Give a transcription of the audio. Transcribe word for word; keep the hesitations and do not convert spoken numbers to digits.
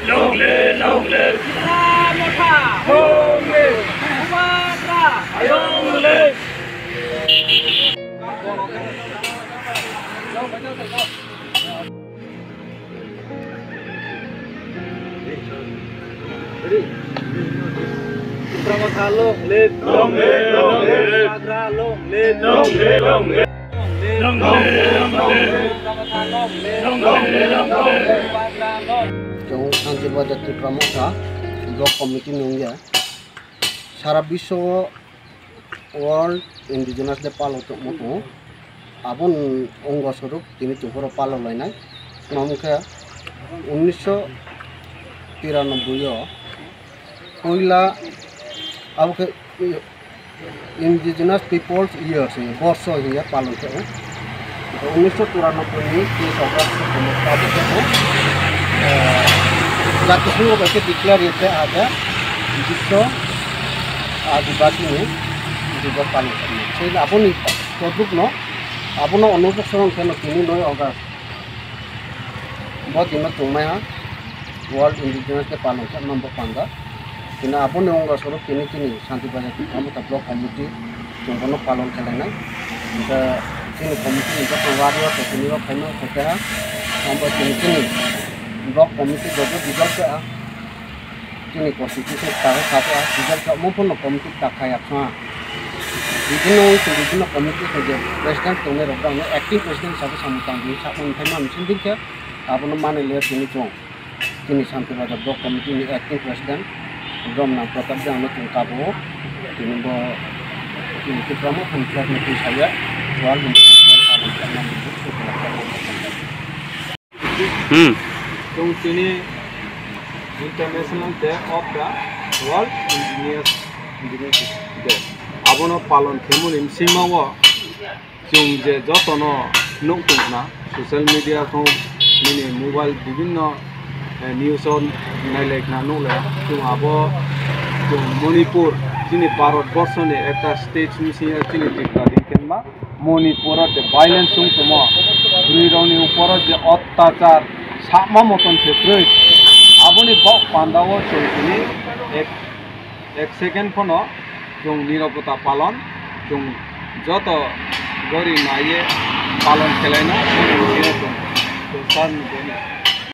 Long live, long live. Tipra Motha. Long live. Bubagra. Long live. Tipra Motha long live. Long live, long live. Bubagra long live. Long live, long live. Long live, long live. Tipra Motha long live. Long live, long live. Bubagra long. Chwng Shanti Bazar Tipra Motha Block Committee ni wngya. Sara biswo World Indigenous Day palok tongmo tongo. Aboni ongo swrwk tini tongphuru palok lainai. Tamo khe unnisho tiranoboi o puila abo khe Indigenous Peoples Year se borso hiya palon khe o. Unnisho tiranoboi ni tris August se tongmo abo khe o, eh, jatisingho bai khe declare khe abo biswo Adibasi ni dibo palon khe. Sei aboni todruk no abono onubok sorong khe no tini noi August. Bo dino tongmaiha World Indigenous Day palon khe mabo panda. Tini aboni ongo swrwk tini chini Shanti Bazar Tipra Motha Block Committee chwng bono palon khlainai. Hwnkhe chini committee ni joto warrior rok tini rok phaima khaikha. Abo tini chini Block Committee joto dissolve kha. Chini constitution kha kha kha dissolve kha omo phano committee ta kha yak kha. Bibhinno wngkha bibhinno committee khe je president tongnai rok rok acting president sabu samung tangwi sakmani khe mani sinding khe abono manwi le tini chwng. Chini Shanti Bazar Block Committee ni acting president Bromnang Pratap Jang no chwng kabo. Tini bo chini Tipra Motha ni flag no twi saya. Wal ni flag no twi saya. Hmm. Chwng chini International Day of the World Indigenous Day. Abono palon khemoni bisingma o. Chwng je jotono nuk tong khna, social media thung, nini mobile bibhinno, eh, news o nailai khna nuk le, chwng abo chwng Manipur, chini Bharat borsoni ekta state ni simi chini Tripura din kenma Manipur o je violence wng tongmo, bwrwi rokni upor o je attachar sakma moton se kwrwi, aboni bok panda o chwng tini ek Ek second phano chwng nirobota palon, chwng joto gori naiye palon khelaino chwng, chwng sar ni boni.